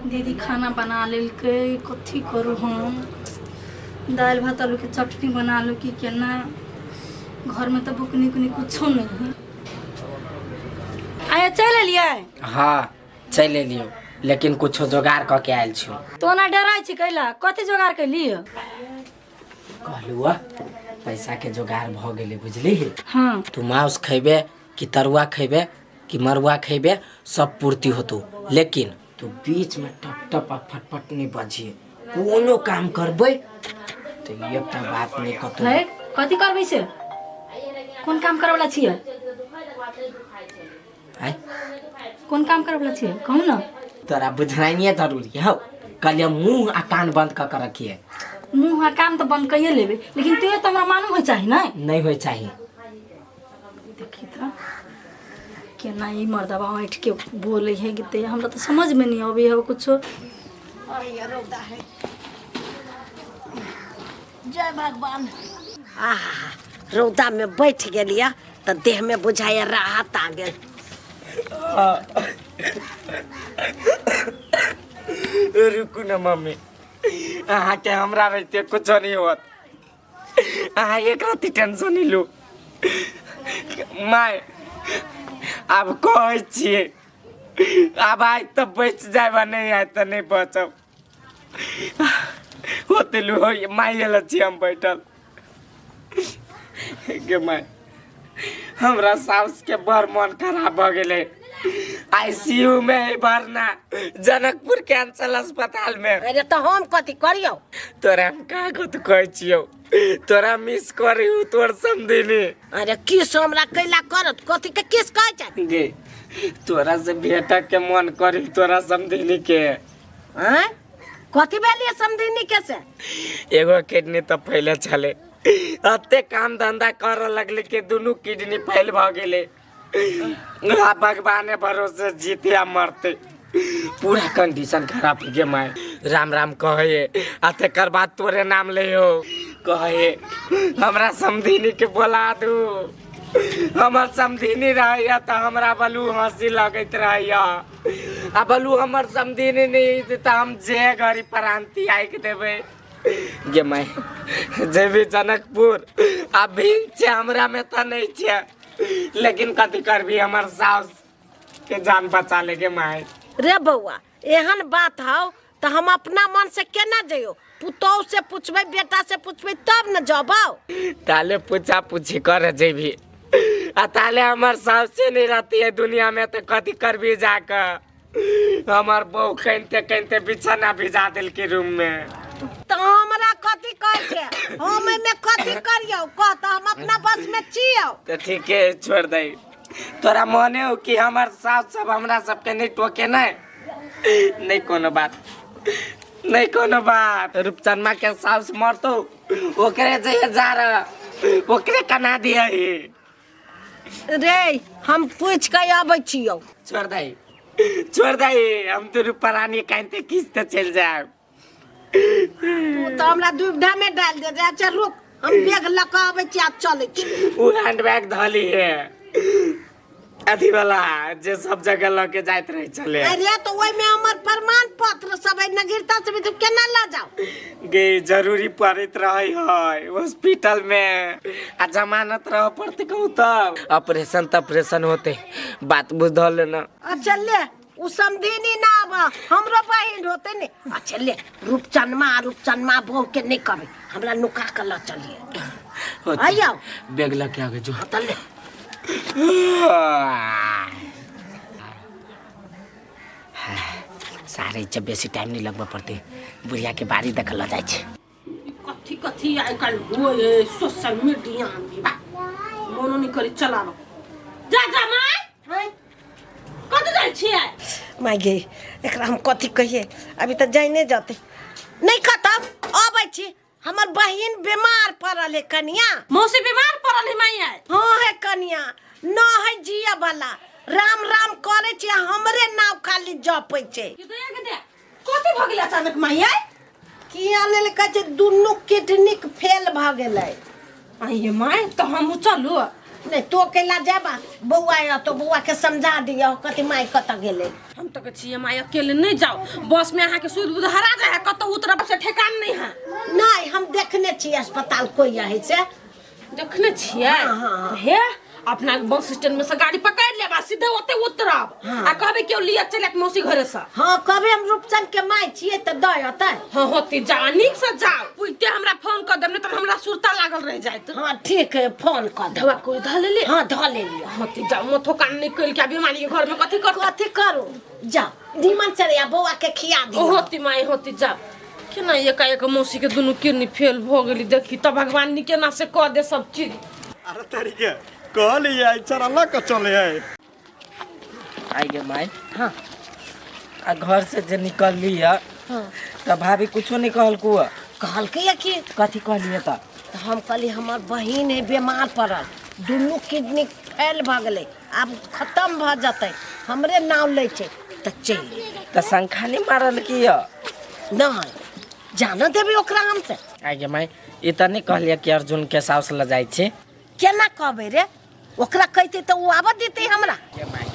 दीदी खाना बना लेलकै, कथी करू हम? दालि भात आलूके चटनी बना लू कि केना? घरमे तऽ बुकनी उकनी कुछो नहि है। आया, चलि एलियै? हाँ, चलि एलियौ, लेकिन कुछो जोगाड़ कऽ के आयल छियौ। तो ओना डराइ छी कैला? कथी जोगाड़ कैली? कहलू आ, पैसा के जोगाड़ भऽ गेलै, बुझली? हाँ। तू मांस खैबे कि तरुआ खैबे कि मरुआ खैबे, सब पूर्ति होतौ, लेकिन तू बीच में टप टप आ फटफट नहीं बजिए। कोनो काम करबै तऽ एकटा बात नहीं कतौ। है, कथी करबै से? कोन काम करैवला छियै? आँय? कोन काम करैवला छियै, कहू ने। तोरा बुझनाइए जरूरी हौ। कहलियै मुंह आ कान बंद कऽ के रखिए। मुँह आ कान तऽ बंद कैये लेबै, लेकिन तैयो तऽ हमरा मालूम होइ चाही ने। नहीं होइ चाही। देखी तऽ केना ई मर्दबा ऐठ के बोलै है गीते, हमरा तऽ समझमे नहि अबै है कुछो। रौदा है, जय भगवान। आहा, रौदा में बैठ गेलिया तऽ देह में बुझाइया राहत आ गेल। रुकू ना मम्मी, अहाँके हमरा रहिते कुछो नहीं होत। अहाँ एक रत्ती टेंशन नहीं लू। माय, आब कहै छियै, आब आइ तऽ बचि जायब आ नहि आइ तऽ नहि बचब। होते लू हो माय, एल छी हम बैठल गे। माय, हमरा साउस के बड़ मन खराब भऽ गेलै। आईसीयू में है भरना, जनकपुर के अंचल अस्पताल में। अरे, तऽ हम कथी करियौ? तोरा हम का कथी कहै छियौ, तोरा मिस करियौ तोर समधिनी। अरे, किस हमरा कैला करत? कथी के किस कहै छै? गे, तोरा से भेट के मन करी तोरा समधिनी के। आँय, कथी भेलियै समधिनी के से? एगो किडनी तऽ फैले छलै, एते काम धंधा करऽ लगले कि दुनू किडनी फैल भऽ गेलै। आ भगवाने भरोसे जीते आ मरते, पूरा कंडीशन खराब हो गे। माय, राम राम कहे आ तकर बाद तोरे नाम ले हो, कहे हमरा समधिनी के बोला दू। हमर समधिनी रहैया तऽ हमरा बलू हंसी लगैत रहैया, आ बलू हमर समधिनी नहीं तऽ हम जे घड़ी प्रांति आइक देबै। गे माय, जेबी जनकपुर आ भीन छै हमरा में तऽ नहीं छै, लेकिन कथी करबी, हमर साउस के जान बचा ले गे माय। रे बौआ, एहन बात हौ तऽ हम अपना मन से केना जइयो? पुतोह से पूछबै, बेटा से पूछबै, तब न जबौ। ताले पूछा पूछी कर जेबी आ ताले हमर साउसे नहीं रहती है दुनिया में तो कथी करबी जाकर? हमर बहू कनिते कनिते बिछाना भिजा देलकै रूम में। तऽ हमरा कथी कहै छै? हम एहिमे कथी करियौ, कह तऽ? हम अपना बस में छियौ? तऽ ठीके, छोड़ दे। तोरा मने हो कि हमर सास सब हमरा सबके नहीं टोके? नहीं नहीं, कोनो बात नहीं, कोनो बात। रूपचनमा के सास मरतो, ओकरे जे जा रहा ओकरे कना दिया ही। रे, हम पूछ के अबै छियौ। छोड़ दे, छोड़ दे, हम तो रूपा रानी कांते खींचते चल जाए। तू तऽ हमरा दुविधा में डाल दे। अच्छा रुक, हम बैग लऽ कऽ अबै छी आ चलै छी। वो हैंडबैग धली है, अथी वाला जे सब जगह लऽ के जाइत रहे छले। अरे, तऽ ओहिमे हमर प्रमाण पत्र सब है, नगीरता से भी तू केना लऽ जाउ? गे, जरूरी पड़ैत रहे है हॉस्पिटल में आ जमानत रह पड़ते कहूँ तब ऑपरेशन त ऑपरेशन होते। बात बुझल लेना। अच्छा ले, उ समधिनी ना आब, हमरो बहिन होते ने। अच्छा ले, रूपचनमा रूपचनमा बहू के नहीं कहबै, हमरा नुका के लऽ चलिए। होते। आइयो। बैग लऽ के आगे जो। तऽ ले। सारे जब बेसी टाइम नहीं लगबऽ पड़ते, बुढ़िया के बाड़ी देखल जाइ छै। कथी कथी आइ काल्हि होइ है सोशल मीडिया में, बा मोनो नहीं करी चलाबो। जा जा माय। हैं? कतऽ जाइ छियै? माय गे, एकरा हम कथी कहिए? अभी तऽ जाइने जते नहीं खतम। अबै छी, हमर बहिन बीमार पड़ल है कनिया। मौसी बीमार पड़ल है माय आइ? हाँ है कनिया, न है जिया वाला, राम राम करे छै, हमरे नाव खाली जपै छै। के दया के दया, कथी भऽ गेलै अचानक माय आइ? किया लेल कहै छै, दुनू किडनी फेल भऽ गेलै। आइये माय, तऽ हमहूँ चलू? नहि, तो अकेला जाबा, बौआ तो बौआ के समझा दियौ कथी माय कतऽ गेलै। हम तो कहै छियै माय अकेले नहीं जाओ बस में अहाँ के सुध बुध हरा जाए है कतौ उतरब से ठेकान नहीं है नहीं हम देखने छी अस्पताल कोई है से देखने छियै हाँ, हाँ, हाँ। हे अपना बस स्टैंड में से गाड़ी पकड़ लेब आ सीधे ओते उतरब आ कहबे केओ लिअ चलत मौसी घरे से हाँ कभी हम रूपचंद के माय छियै तऽ दऽ अतै हाँ होती जा नीक से जाओ पुछते हमरा फोन कर देब नहीं तऽ हमरा सुरता लागल रह जायत हाँ ठीक है फोन कर दवा कोई धऽ लेली हाँ धऽ लेलियै होती जाओ मथो कान नहीं कइल के बीमारी के घर में कथी कर कथी करू जाओ निमन से रे बौआ के खिया ओ दियौ होती माई होती जाओ केना एकाएक मौसी के दुनू किडनी फेल भऽ गेली देखी तऽ भगवान नी केना से कऽ दे सब चीज अरे तरीके कहलियै चरा लऽ कऽ चलै है आई गे माई हाँ आ घर से जे निकलली है तऽ भाभी कुछो नहीं कहलकू है कहलकै या कि कथी कहलियै तऽ तऽ हम कहली हमर बहिन है बीमार पड़ल दुनू किडनी फेल भऽ गेलै आब खतम भऽ जेतै हमरे नाम लै छै तऽ चलि एबै। तऽ शंखा नहीं मारल की है नहि जान देबै ओकरा हमसे आई गे माई ई तऽ नहीं कहलियै कि अर्जुन के साउस लऽ जाइ छी केना कहबै रे ओकरा कहितै तऽ ओ आबऽ देतै हमरा गे माई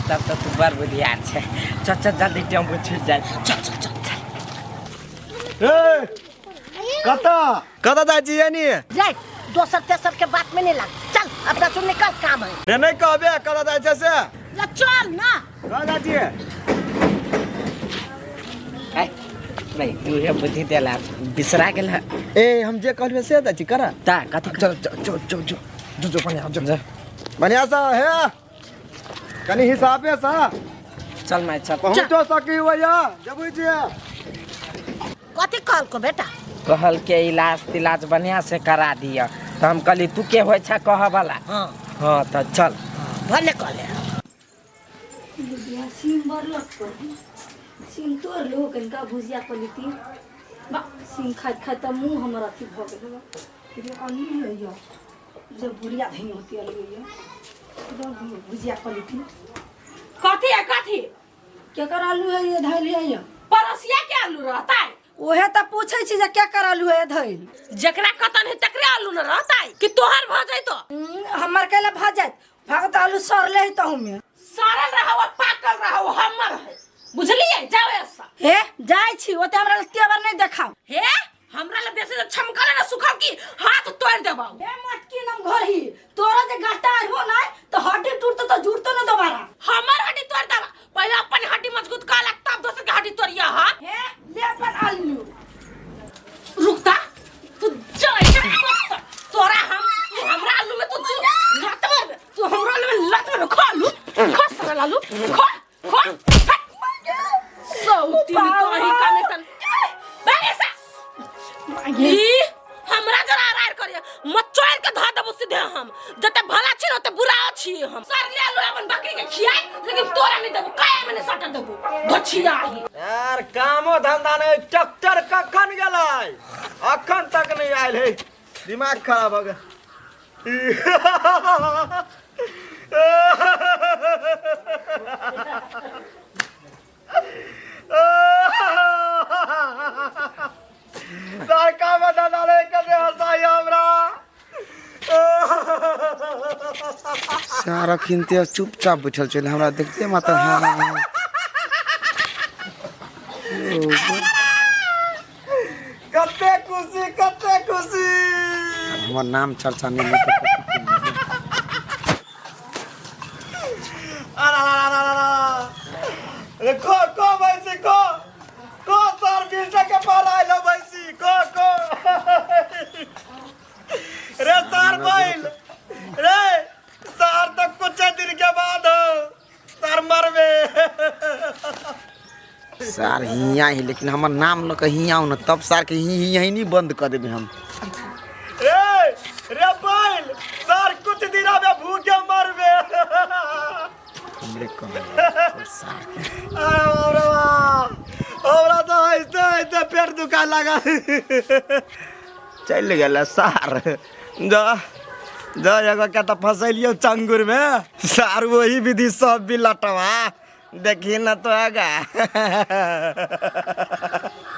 तब तऽ तू बड़ बुधियार छै चल चल जल्दी टेम्पू छूट जाए चल चल चल चल ए कतऽ कतऽ जाइ छियै नी रे दोसर तेसर के बात में नहीं लाग चल अपना सुन निकल काम है रे नहि कहबे कतऽ जाइ छै से ले चल ना कतऽ जाइ छियै आइ नहीं तू हे बुद्धि देला बिसरा गेल है ए हम जे कहलियै से जाइ छी करा ता कथी चल चल चल चल चल जो जो बढ़िया जो बढ़िया सा हे कनी हिसाबे सा चल माई चल पहुँचो सकी भैया जबै छियै कथी कहलको बेटा कहल के इलाज तिलाज बढ़िया से करा दिया तो हम कहली तू के होइ छ कह वाला हाँ हाँ तो चल भले कहले भुजिया सीम बरलक पर सीम तोड़ लो कनिका भुजिया कऽ लेती बा सीम खाइत खाइत तऽ मुँह हमर अथी भऽ गेल बा लेकिन आलू होइए जब भुरिया धनी होती आलू होइए भुजिया कऽ लेती कथी है कथी केकर आलू है ये धैल है ये पड़ोसिया के आलू रहता है ओहे तऽ पूछै छी जे केकर आलू है धैल जकरा कतन है तकरे आलू न रहता है कि तोहर भ जैतो हमर कैला भऽ जायत भगत आलू सड़ले है तहू में सड़ल रहा वो पाकल रहा वो हमर है बुझलिए जाओ ऐसा हे जाइ छी ओते हमरा लग तेवर नहि देखाउ हे हमरा लग बेसी छमकल ना सुखल की हाथ तोड़ देबौ हे मटकी नम घर ही तोरा जे गाटा हो ना तो हड्डी टूटतो तो जुड़तो ना दोबारा हमर हड्डी तोड़ देबा पहले अपन हड्डी मजबूत कर ला तब दोसर के हड्डी तोड़िया हां हे ले अपन आलू रुकता तू जा तोरा हम तू हमरा आलू में तू तू लत मार तू हमरा आलू में लत मार खा आलू खा साला आलू खा खा सौती कहीं का नहीं तन भागे सा ई हमरा जरा आरार करिए मचोर के धऽ देबो सीधे हम जते भला छी ओते बुरा छी हम सर ले आलू अपन बकरी के खियाई लेकिन तोरा नहीं देबो काहे में नहीं सटा देबो धछिया ही यार कामो धंधा नहीं ट्रैक्टर कखन गेलै अखन तक नहीं आयल है दिमाग खराब हो गेल काम धंधा नहीं कर हंसाई हमरा सारा खिनते चुपचाप बैठल छै हमरा देखते मात्र हाँ हाँ हाँ। कते खुशी कते खुशी हमर नाम चर्चा नहीं होत अरे अरे अरे अरे को को भैंसी को को सर बीस के पार आइलो भैंसी को को रे सार बैल रे सार तो कुछ दिन के बाद हो सार मरबे सार हियाँ ही लेकिन हमर नाम लऽ कऽ हियाँ आउ ने तब सारके ही ही ही नहीं बंद कऽ देबै हम रे रे बैल सार कुछ दिन में भूखे मरबे हमरे कहल सार के अरे बाप रे बाप हमरा तो ऐसे ऐसे पेट दुखा लगा चलि गेल सार जा जा एगो के तऽ फसैलियौ चंगुर में सार वही विधि सब भी लटवा देखी न तो आगा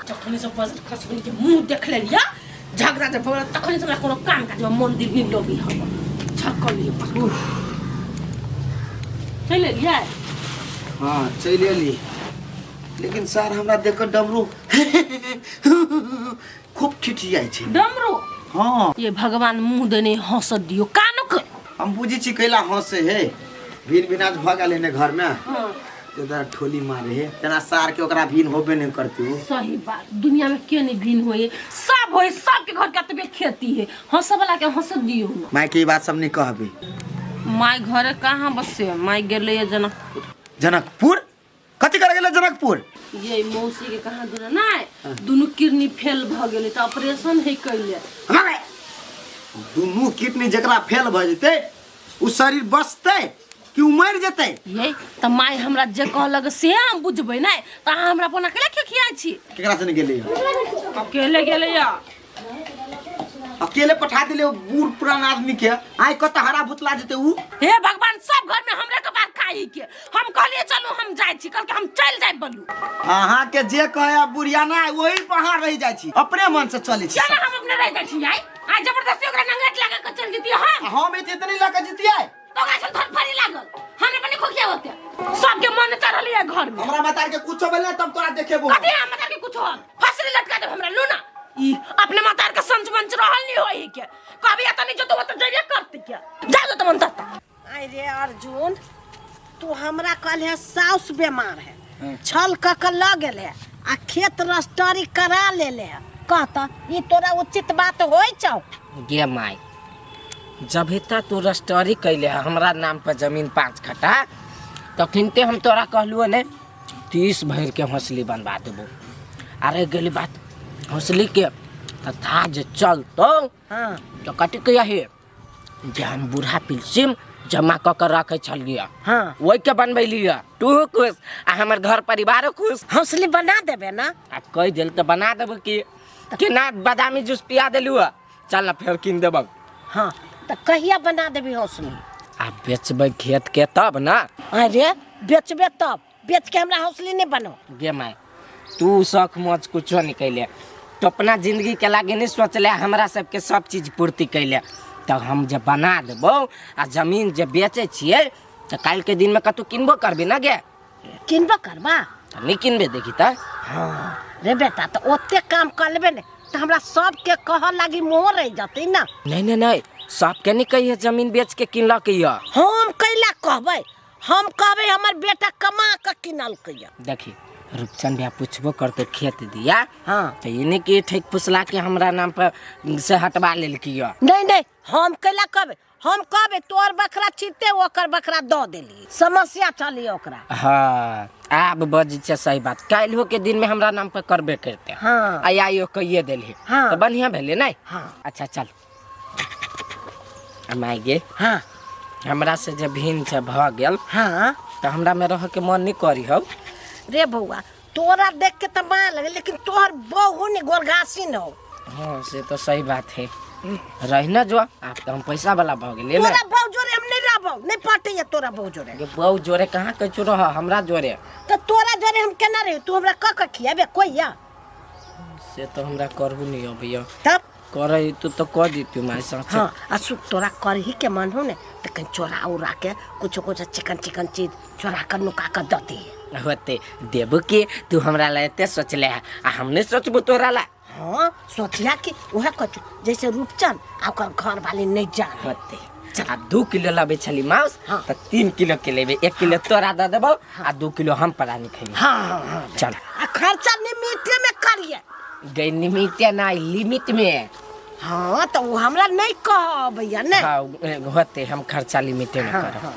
जखन से बजट खसबनी के मुंह देख लेलिया झगड़ा जब भऽ गेल तखन से हमरा कोनो काम काज में मन दिल नहीं लगी हम छकल लियो चलि एलियै हाँ चलि एली, लेकिन सर हमरा देख कऽ डमरू खूब ठिठियाइ छै। डमरू? हाँ। ये भगवान मुंह देने हंस दियो कानक। हम बुझी छी कैला हंसे हे, भीन भिनाज भऽ गेल ने घर में। हाँ। तेरा ठोली मारे हे तेना सार के ओकरा भीन होबे नहीं करती उ। सही बात, दुनिया में के नहीं भीन होए, सब होए, सबके घर के तबे खेती है, हंस वाला के हंस दियो। माय के ई बात सब नहीं कहबे। माय घरे कहाँ बसे, माय गेले है जनकपुर। जनकपुर कथी करे गेले जनकपुर? ये मौसी के कहाँ दुना नाय दुनू किडनी फेल भ गेले त ऑपरेशन है कैले। दुनू किडनी जकरा फेल भ जेते उ शरीर बचते कि उ मर जेते? ये त माय हमरा जे कहलक से हम बुझबै नै त अहाँ हमरा अपन अकेले खिखियाइ छी। केकरा संगे गेले? अकेले गेले या। अकेले पठा दिले बूढ़ पुरान आदमी के, आइ कत हरा भुतला जेते उ। हे भगवान, सब घर में हमरे कपार खाई के। हम कहलिए चलू हम जाय छी, कल के हम चल जाय बलू। अहाँ के जे कहे बुढ़िया ना वही पर अहाँ रह जाय छी, अपने मन से चले छी। चल हम अपने रह जाय छी, आइ आ जबरदस्ती ओकरा नंगट लगा के चल जती हम। हम एते त नहीं लगा जतियै। तो ओकरा से धरफड़ी लागल, हमरे बनी खोखिया होते। सबके मन चढ़ल है घर में। हमरा मातार के कुछो भेल तब तोरा देखेबो। कथी हमरा मातार के कुछो होल? फसली लटका देब हमरा लूना। ई अपने मातार के संच मंच रहल नहीं होई के। कभी एत नहीं जतो त जइबे करती के। जा जो त मन तत्ता। आइ रे अर्जुन, तू हमरा कहल है साउस बीमार है, छल क के ल गेल है आ खेत रजिस्ट्री करा लेले है, कहता ई तोरा उचित बात होय छौ? गे my, जब हेता तू रजिस्ट्री कैले है हमरा नाम पर जमीन 5 कट्ठा, तखनते हम तोरा कहलुओ ने 30 भर के हौसली बनवा देबो। अरे गेली बात हौसली के तथा जे चलतो। हाँ। तो कटी के यही जे हम बूढ़ा पिलसिम जमा क के रखे छलिए। हाँ। वही के बनबैलिए, तू खुश आ हमर घर परिवारो खुश। हौसली बना देबे ना? आ कहि देल त बना देबो कि केना बादामी जूस पिया देलू, चल ना फेर कीन देबो। हाँ त कहिया बना देबी हौसली? आ बेचबै खेत के तब ना। अरे बेचबे तब, बेच के हमरा हौसली नहीं बनो। गे my, तू शौक मौज कुछो नहीं कैले, तो अपना जिंदगी के लागे नहीं सोचले, हमरा सबके सब चीज पूर्ति कैले। तब हम जे बना देबो आ जमीन जे बेचे छियै त काल्हि के दिन में कतौ किनबो करबी ना गे? किनबो करबा? त नहीं किनबे देखी त। हाँ रे बेटा, त ओते काम कर लेबे ने त हमरा सबके कह लागी मोह रह जतै ना। नहीं नहीं नहीं, सबके नहीं कहिए जमीन बेच के किनलक या। हम कैला कहबै? हम कहबै हमर बेटा कमा के किनलकै या। देखी रूपचंद भैया पूछबो करते खेत दिया। हाँ। तो ये कि ठेक फुसला के हमरा नाम पर से हटवा लेलकी या। नहीं नहीं, हम कैला कहबै? हम कहबै तोर बकरा छीते ओकर बकरा दऽ देली, समस्या चली ओकरा। हाँ आब बज छै सही बात, काल्हिओ के दिन में हमरा नाम पर करबे करते। हाँ। आ आइयो कहिए देली। हाँ। तो बढ़िया भेलै नहीं? हाँ। अच्छा चल माय गे। हाँ। हमरा से जे भिन्न छै भऽ गेल। हाँ। तो हमरा में रह के मन नहीं करी हौ। रे बौआ, तोरा देख के तो माया लगे, लेकिन तोहर बहू ने गोरघासी न हो। हाँ से तो सही बात है, रहना जो आप तो हम पैसा वाला भऽ गेलियै ने। तोरा बहू जोरे हम नहीं रहबौ, नहीं पटैया तोरा बहू जोरे। गे बहू जोरे कहाँ कहै रह, हमरा जोरे। तो तोरा जोरे हम केना रही? तू हमरा क के खियाबे कोइया? से तो हमरा करहु नहीं अबैया। तब करे तू तो कह देती माय साथ। हाँ आ सु तोरा करही के मन हो ने त कहीं चोरा उरा के कुछ कुछ चिकन चिकन चीज चोरा कर नुका कर the they. होते देबू के तू हमरा ला एते सोचले है आ हम नहीं सोचबू तोरा ला। हाँ सोचिया कि वह कछु जैसे रूपचंद आ ओकर घर वाली नहीं जान। होते आ 2 किलो लाबे छली मांस। हाँ। त 3 किलो के लेबे, 1 किलो तोरा the देबौ आ 2 किलो हम परानी खेबे। हाँ हाँ हाँ चल आ खर्चा निमित्ते में करिए। गई निमित्ते ना लिमिट में। हाँ तो वो हमरा नहीं कह भैया ने। हाँ होते हम खर्चा लिमिटे में हाँ, करब। हाँ।